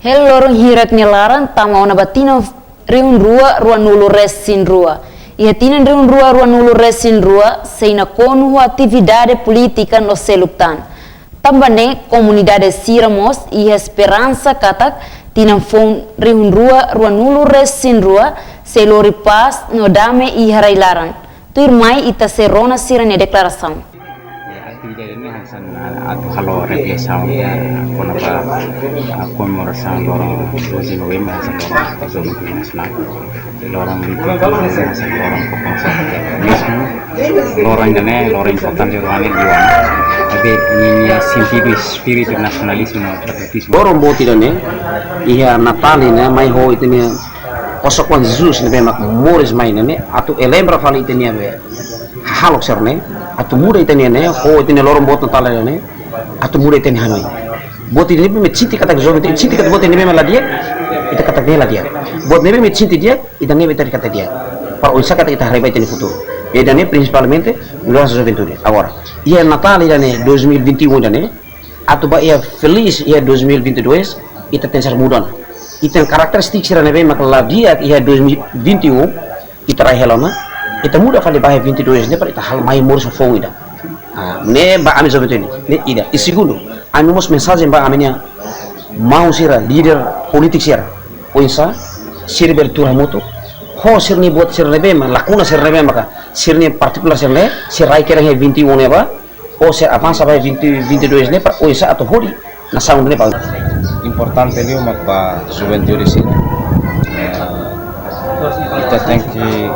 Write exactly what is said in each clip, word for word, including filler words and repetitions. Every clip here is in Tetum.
Hela loron hirak nia laran tama ona ba tinan rihun rua ruanulu resin rua. Iha tinan rihun rua ruanulu resin rua sei nakonu ho atividade polítika no seluk tan. Tanba ne'e komunidade sira mós iha esperansa katak tinan foun rihun rua ruanulu resin rua sei lori pás no dame iha rai-laran. Tuirmai ita sei rona sira-nia deklarasaun. Atividade ne'e hanesan atu halo reflesaun kona-ba komemorasaun loron doze Novembru hanesan loron joven internasionál. Loron internasionál hanesan loron komemorasaun joven. Loron ida-ne'e loron importante loron ida ida. Tapi ninia sentidu espíritu nasionalizmu no patriotizmu. Loron boot ida-ne'e, iha Natál ne'e mai ho ita-nia konsekuénsia Jesus ne'ebé mak moris mai ne'e, atu lembra fali ita-nia be hahalok sira-ne'e, atu muda ita-nia ne'e, ho ita-nia loron boot Natál ne'e, atu muda ita-nia hanoin. Boot ida-ne'ebé mak sente katak joven, sente katak boot ne'ebé mak la di'ak, ita katak ne'e la di'ak. Boot ne'ebé mak sente di'ak, ita ne'e ita katak di'ak. Para oinsá katak ita haree ba ita-nia futuru. Ida-ne'e prinsipalmente, nu'udar juventude. Agora, iha Natál ida-ne'e, dois mil e vinte e um ida-ne'e, atu ba iha feliz iha dois mil e vinte e dois, ita tenke ser muda ona. Ita-nia karakterístika sira ne'ebé mak la di'ak iha dois mil e vinte e um, ita rai hela ona, ita muda fali ba iha vinte e dois ne'e para ita halo mai moris foun ida. Ah, ne'e ba ami joven ne'e, ne'e ida. I segundu, ami mós mensajen ba ami-nia maun sira, líder polítiku sira. Oinsá, sira bele tuur hamutuk, ho sira-nia buat sira ne'ebé mak, lakuna sira ne'ebé maka, sira-nia partikulár sira ne'e, sira rai kedas iha vinte e um ne'ebá, ou sei avansa ba vinte, vinte e dois ne'e para oinsá atu hodi nasaun ne'e ba. Importante liu mak ba juventude sira. Eh, ita tenke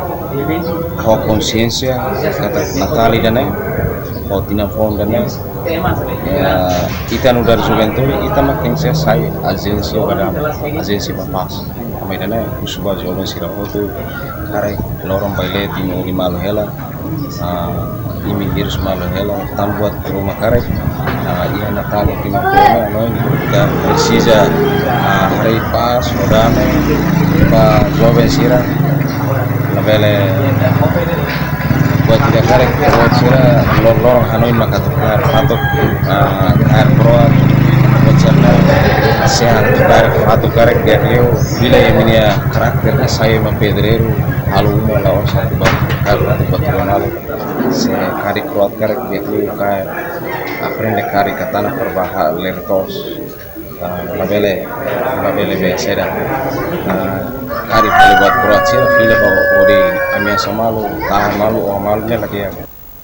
ho konsiénsia katak Natál ida-ne'e, ho tinan foun ida-ne'e. Eh, ita nu'udar juventude, ita mak tenke sai ajénsia ba dame, ajénsia ba pás. Tanba ida-ne'e, husu ba joven sira hotu, karik loron Bailey imi hodi malu hela, ah, imi hirus malu hela, tanba buat ruma karik, ah, iha Natál tinan foun ne'e, no, ita presiza, ah, haree pás, no dame, ba joven sira, labele buat ida karik, buat sira, lor-, loron hanoin maka atu kaer fatuk, ah, kaer kro'at, buat sira, sehat, kaer fatuk karik, di'ak liu, bila imi-nia karakter ne'e sai ema pedreiru, halo uma la'ós atu ba, halo atu ba tribunál. Se kaer kro'at karik di'ak liu kaer, aprende kaer katana para bá ler to'os. Ah, labele, labele be seda. Ah, kaer fali buat kro'at sira fila ba hodi ameasa malu, tahan malu, oho malu ne'e la di'ak.